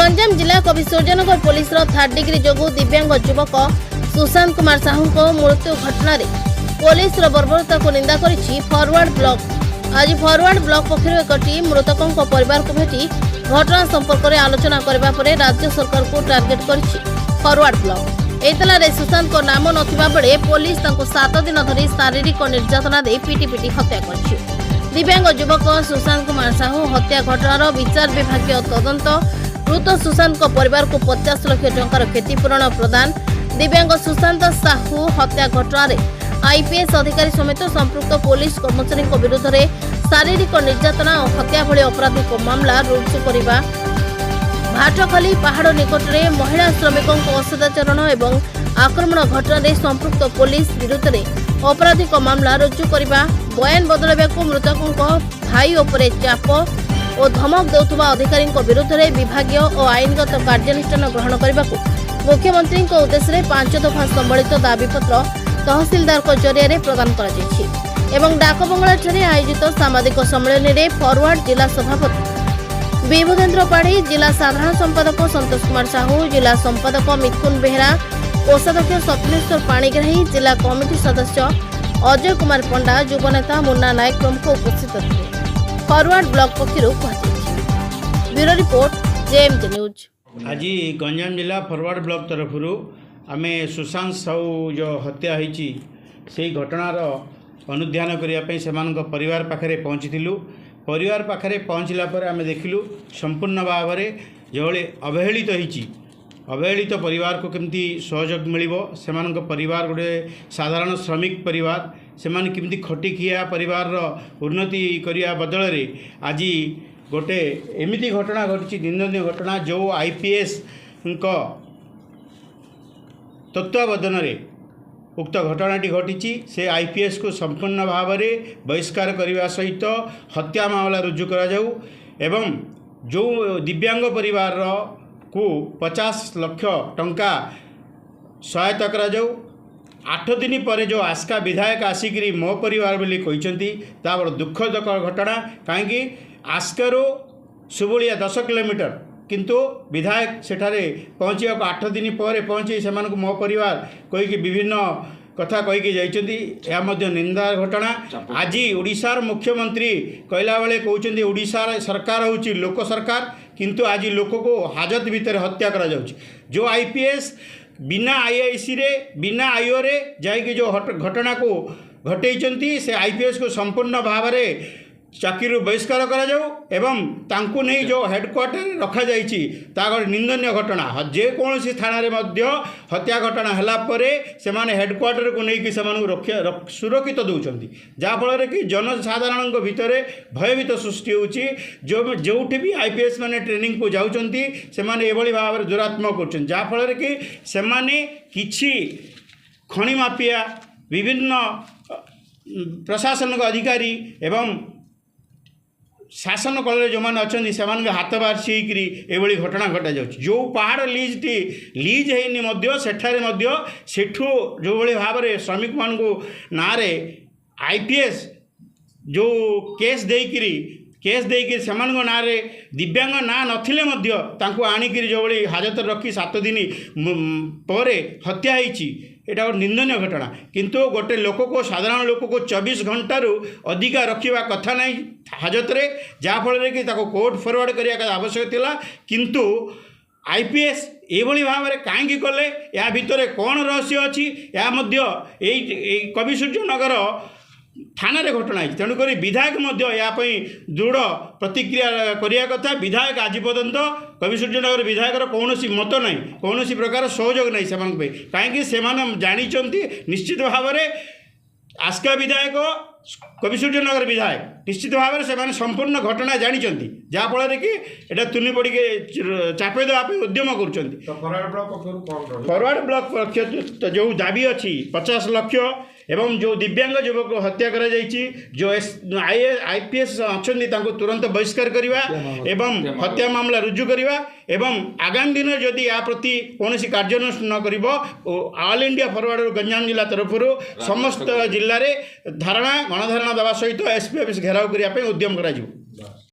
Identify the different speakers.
Speaker 1: ଗଞ୍ଜାମ ଜିଲ୍ଲା କବିସୂର୍ଯ୍ୟନଗର ପୋଲିସର third degree ଯୋଗୁଁ ଦିବ୍ୟାଙ୍ଗ ଯୁବକ ସୁଶାନ୍ତ କୁମାର ସାହୁଙ୍କ ମୃତ୍ୟୁ ଘଟଣାରେ ପୋଲିସର ବର୍ବରତାକୁ ନିନ୍ଦା କରିଛି ଫରୱାର୍ଡ ବ୍ଲକ। ଆଜି ଫରୱାର୍ଡ ବ୍ଲକ ପକ୍ଷରୁ ଏକ ଟିମ୍ ମୃତକଙ୍କ ପରିବାରକୁ ଭେଟି ଘଟଣା ସମ୍ପର୍କରେ ଆଲୋଚନା କରିବା ପରେ ରାଜ୍ୟ ସରକାରଙ୍କୁ ଟାର୍ଗେଟ କରିଛି ଫରୱାର୍ଡ ବ୍ଲକ। ଏତଲାରେ ସୁଶାନ୍ତଙ୍କ ନାମ ନଥିବା ବେଳେ ପୋଲିସ ତାଙ୍କୁ 7 ଦିନ ଧରି ଶାରୀରିକ ନିର୍ଯାତନା ଦେଇ ପିଟି ପିଟି ହତ୍ୟା କରିଛି। ଦିବ୍ୟାଙ୍ଗ ଯୁବକ ସୁଶାନ୍ତ କୁମାର ସାହୁ ହତ୍ୟା ଘଟଣାର ବିଚାର ବିଭାଗୀୟ ତଦନ୍ତ, ମୃତ ସୁଶାନ୍ତଙ୍କ ପରିବାରକୁ 50 ଲକ୍ଷ ଟଙ୍କାର କ୍ଷତିପୂରଣ ପ୍ରଦାନ, ଦିବ୍ୟାଙ୍ଗ ସୁଶାନ୍ତ ସାହୁ ହତ୍ୟା ଘଟଣାରେ ଆଇପିଏସ୍ ଅଧିକାରୀ ସମେତ ସମ୍ପୃକ୍ତ ପୋଲିସ କର୍ମଚାରୀଙ୍କ ବିରୁଦ୍ଧରେ ଶାରୀରିକ ନିର୍ଯାତନା ଓ ହତ୍ୟା ଭଳି ଅପରାଧିକ ମାମଲା ରୁଜୁ କରିବା, ଭାଟଖାଲି ପାହାଡ଼ ନିକଟରେ ମହିଳା ଶ୍ରମିକଙ୍କ ଅସଦାଚରଣ ଏବଂ ଆକ୍ରମଣ ଘଟଣାରେ ସମ୍ପୃକ୍ତ ପୋଲିସ ବିରୁଦ୍ଧରେ ଅପରାଧିକ ମାମଲା ରୁଜୁ କରିବା, ବୟାନ ବଦଳାଇବାକୁ ମୃତକଙ୍କ ଭାଇ ଉପରେ ଚାପ ଓ ଧମକ ଦେଉଥିବା ଅଧିକାରୀଙ୍କ ବିରୁଦ୍ଧରେ ବିଭାଗୀୟ ଓ ଆଇନଗତ କାର୍ଯ୍ୟାନୁଷ୍ଠାନ ଗ୍ରହଣ କରିବାକୁ ମୁଖ୍ୟମନ୍ତ୍ରୀଙ୍କ ଉଦ୍ଦେଶ୍ୟରେ ପାଞ୍ଚ ଦଫା ସମ୍ବଳିତ ଦାବିପତ୍ର ତହସିଲଦାରଙ୍କ ଜରିଆରେ ପ୍ରଦାନ କରାଯାଇଛି। ଏବଂ ଡାକବଙ୍ଗଳାଠାରେ ଆୟୋଜିତ ସାମ୍ବାଦିକ ସମ୍ମିଳନୀରେ ଫରୱାର୍ଡ ଜିଲ୍ଲା ସଭାପତି ବିଭୁଧେନ୍ଦ୍ର ପାଢ଼ୀ, ଜିଲ୍ଲା ସାଧାରଣ ସମ୍ପାଦକ ସନ୍ତୋଷ କୁମାର ସାହୁ, ଜିଲ୍ଲା ସମ୍ପାଦକ ମିଥୁନ ବେହେରା, କୋଷାଧ୍ୟକ୍ଷ ସ୍ୱପ୍ନେଶ୍ୱର ପାଣିଗ୍ରାହୀ, ଜିଲ୍ଲା କମିଟି ସଦସ୍ୟ ଅଜୟ କୁମାର ପଣ୍ଡା, ଯୁବନେତା ମୁନ୍ନା ନାୟକ ପ୍ରମୁଖ ଉପସ୍ଥିତ ଥିଲେ। ଫରୱାର୍ଡ ବ୍ଲକ ପକ୍ଷରୁ କୁହାଯାଇଛି। Bureau report, JMJ news.
Speaker 2: ଆଜି ଗଞ୍ଜାମ ଜିଲ୍ଲା ଫରୱାର୍ଡ଼ ବ୍ଲକ ତରଫରୁ ଆମେ ସୁଶାନ୍ତ ସାହୁ ଯେଉଁ ହତ୍ୟା ହେଇଛି, ସେଇ ଘଟଣାର ଅନୁଧ୍ୟାନ କରିବା ପାଇଁ ସେମାନଙ୍କ ପରିବାର ପାଖରେ ପହଞ୍ଚିଥିଲୁ। ପରିବାର ପାଖରେ ପହଞ୍ଚିଲା ପରେ ଆମେ ଦେଖିଲୁ ସମ୍ପୂର୍ଣ୍ଣ ଭାବରେ ଯେଭଳି ଅବହେଳିତ ହେଇଛି। ଅବହେଳିତ ପରିବାରକୁ କେମିତି ସହଯୋଗ ମିଳିବ? ସେମାନଙ୍କ ପରିବାର ଗୋଟେ ସାଧାରଣ ଶ୍ରମିକ ପରିବାର। ସେମାନେ କେମିତି ଖଟିଖିଆ ପରିବାରର ଉନ୍ନତି କରିବା ବଦଳରେ ଆଜି ଗୋଟେ ଏମିତି ଘଟଣା ଘଟିଛି, ନିନ୍ଦନୀୟ ଘଟଣା। ଯେଉଁ ଆଇପିଏସ୍ଙ୍କ ତତ୍ତ୍ୱାବଧାନରେ ଉକ୍ତ ଘଟଣାଟି ଘଟିଛି, ସେ ଆଇପିଏସ୍କୁ ସମ୍ପୂର୍ଣ୍ଣ ଭାବରେ ବହିଷ୍କାର କରିବା ସହିତ ହତ୍ୟା ମାମଲା ରୁଜୁ କରାଯାଉ ଏବଂ ଯେଉଁ ଦିବ୍ୟାଙ୍ଗ ପରିବାରକୁ 50 ଲକ୍ଷ ଟଙ୍କା ସହାୟତା କରାଯାଉ। 8 ଦିନ ପରେ ଯେଉଁ ଆସ୍କା ବିଧାୟକ ଆସିକିରି ମୋ ପରିବାର ବୋଲି କହିଛନ୍ତି, ତା ବଡ଼ ଦୁଃଖଦ ଘଟଣା। କାହିଁକି ଆସ୍କାରୁ ସୁବୁଳିଆ 10 କିଲୋମିଟର, କିନ୍ତୁ ବିଧାୟକ ସେଠାରେ ପହଞ୍ଚିବାକୁ 8 ଦିନ ପରେ ପହଞ୍ଚି ସେମାନଙ୍କୁ ମୋ ପରିବାର କହିକି ବିଭିନ୍ନ କଥା କହିକି ଯାଇଛନ୍ତି, ଏହା ମଧ୍ୟ ନିନ୍ଦା ଘଟଣା। ଆଜି ଓଡ଼ିଶାର ମୁଖ୍ୟମନ୍ତ୍ରୀ କହିଲା ବେଳେ କହୁଛନ୍ତି, ଓଡ଼ିଶାର ସରକାର ହେଉଛି ଲୋକ ସରକାର। କିନ୍ତୁ ଆଜି ଲୋକକୁ ହାଜତ ଭିତରେ ହତ୍ୟା କରାଯାଉଛି। ଯେଉଁ ଆଇପିଏସ୍ ବିନା ଆଇଆଇସିରେ, ବିନା ଆଇଓରେ ଯାଇକି ଯେଉଁ ଘଟଣାକୁ ଘଟେଇଛନ୍ତି, ସେ ଆଇପିଏସ୍କୁ ସମ୍ପୂର୍ଣ୍ଣ ଭାବରେ ଚାକିରିରୁ ବହିଷ୍କାର କରାଯାଉ ଏବଂ ତାଙ୍କୁ ନେଇ ଯେଉଁ ହେଡ଼କ୍ୱାର୍ଟରରେ ରଖାଯାଇଛି, ତା ଗୋଟେ ନିନ୍ଦନୀୟ ଘଟଣା। ଯେକୌଣସି ଥାନାରେ ମଧ୍ୟ ହତ୍ୟା ଘଟଣା ହେଲା ପରେ ସେମାନେ ହେଡ଼କ୍ୱାର୍ଟରକୁ ନେଇକି ସେମାନଙ୍କୁ ରକ୍ଷା ସୁରକ୍ଷିତ ଦେଉଛନ୍ତି, ଯାହାଫଳରେ କି ଜନସାଧାରଣଙ୍କ ଭିତରେ ଭୟଭୀତ ସୃଷ୍ଟି ହେଉଛି। ଯେଉଁଠି ବି ଆଇପିଏସ୍ ମାନେ ଟ୍ରେନିଂକୁ ଯାଉଛନ୍ତି, ସେମାନେ ଏଭଳି ଭାବରେ ଦୁରାତ୍ମକ କରୁଛନ୍ତି, ଯାହାଫଳରେ କି ସେମାନେ କିଛି ଖଣି ମାଫିଆ, ବିଭିନ୍ନ ପ୍ରଶାସନିକ ଅଧିକାରୀ ଏବଂ ଶାସନ କଳରେ ଯେଉଁମାନେ ଅଛନ୍ତି, ସେମାନଙ୍କ ହାତ ବାରିସି ହେଇକରି ଏଭଳି ଘଟଣା ଘଟାଯାଉଛି। ଯେଉଁ ପାହାଡ଼ ଲିଜ୍ଟି ଲିଜ୍ ହେଇନି ମଧ୍ୟ, ସେଠାରେ ମଧ୍ୟ ସେଠୁ ଯେଉଁଭଳି ଭାବରେ ଶ୍ରମିକମାନଙ୍କୁ ନାଁରେ ଆଇପିଏସ୍ ଯେଉଁ କେସ୍ ଦେଇକିରି ସେମାନଙ୍କ ନାଁରେ ଦିବ୍ୟାଙ୍ଗ ନାଁ ନଥିଲେ ମଧ୍ୟ ତାଙ୍କୁ ଆଣିକିରି ଯେଉଁଭଳି ହାଜତରେ ରଖି 7 ଦିନ ପରେ ହତ୍ୟା ହେଇଛି, ଏଇଟା ଗୋଟେ ନିନ୍ଦନୀୟ ଘଟଣା। କିନ୍ତୁ ଗୋଟେ ଲୋକକୁ, ସାଧାରଣ ଲୋକକୁ 24 ଘଣ୍ଟାରୁ ଅଧିକା ରଖିବା କଥା ନାହିଁ ହାଜତରେ, ଯାହାଫଳରେ କି ତାକୁ କୋର୍ଟ ଫରୱାର୍ଡ଼ କରିବା ଆବଶ୍ୟକ ଥିଲା। କିନ୍ତୁ ଆଇପିଏସ୍ ଏଭଳି ଭାବରେ କାହିଁକି କଲେ? ଏହା ଭିତରେ କ'ଣ ରହସ୍ୟ ଅଛି? ଏହା ମଧ୍ୟ ଏଇ ଏଇ କବିସୂର୍ଯ୍ୟନଗର ଥାନାରେ ଘଟଣା ହେଇଛି। ତେଣୁକରି ବିଧାୟକ ମଧ୍ୟ ଏହା ପାଇଁ ଦୃଢ଼ ପ୍ରତିକ୍ରିୟା କରିବା କଥା। ବିଧାୟକ ଆଜି ପର୍ଯ୍ୟନ୍ତ, କବିସୂର୍ଯ୍ୟନଗର ବିଧାୟକର କୌଣସି ମତ ନାହିଁ, କୌଣସି ପ୍ରକାର ସହଯୋଗ ନାହିଁ ସେମାନଙ୍କ ପାଇଁ। କାହିଁକି ସେମାନେ ଜାଣିଛନ୍ତି ନିଶ୍ଚିତ ଭାବରେ, ଆସ୍କା ବିଧାୟକ, କବିସୂର୍ଯ୍ୟନଗର ବିଧାୟକ ନିଶ୍ଚିତ ଭାବରେ ସେମାନେ ସମ୍ପୂର୍ଣ୍ଣ ଘଟଣା ଜାଣିଛନ୍ତି, ଯାହାଫଳରେ କି ଏଇଟା ତୁନି ପଡ଼ିକି ଚାପେଇ ଦେବା ପାଇଁ ଉଦ୍ୟମ କରୁଛନ୍ତି।
Speaker 3: ତ ଫରୱାର୍ଡ ବ୍ଲକ ପକ୍ଷରୁ କ'ଣ ରହିବ?
Speaker 2: ଫରୱାର୍ଡ଼ ବ୍ଲକ ପକ୍ଷ ତ ଯେଉଁ ଦାବି ଅଛି 50 ଲକ୍ଷ ଏବଂ ଯେଉଁ ଦିବ୍ୟାଙ୍ଗ ଯୁବକ ହତ୍ୟା କରାଯାଇଛି, ଯେଉଁ ଏସ୍ ଆଇପିଏସ୍ ଅଛନ୍ତି, ତାଙ୍କୁ ତୁରନ୍ତ ବହିଷ୍କାର କରିବା ଏବଂ ହତ୍ୟା ମାମଲା ରୁଜୁ କରିବା ଏବଂ ଆଗାମୀ ଦିନରେ ଯଦି ୟା ପ୍ରତି କୌଣସି କାର୍ଯ୍ୟାନୁଷ୍ଠାନ ନ କରିବ, ଅଲ୍ ଇଣ୍ଡିଆ ଫରୱାର୍ଡ଼ ଗଞ୍ଜାମ ଜିଲ୍ଲା ତରଫରୁ ସମସ୍ତ ଜିଲ୍ଲାରେ ଧାରଣା, ଗଣଧାରଣା ଦେବା ସହିତ ଏସ୍ପି ଅଫିସ୍ ଘେରାଉ କରିବା ପାଇଁ ଉଦ୍ୟମ କରାଯିବ।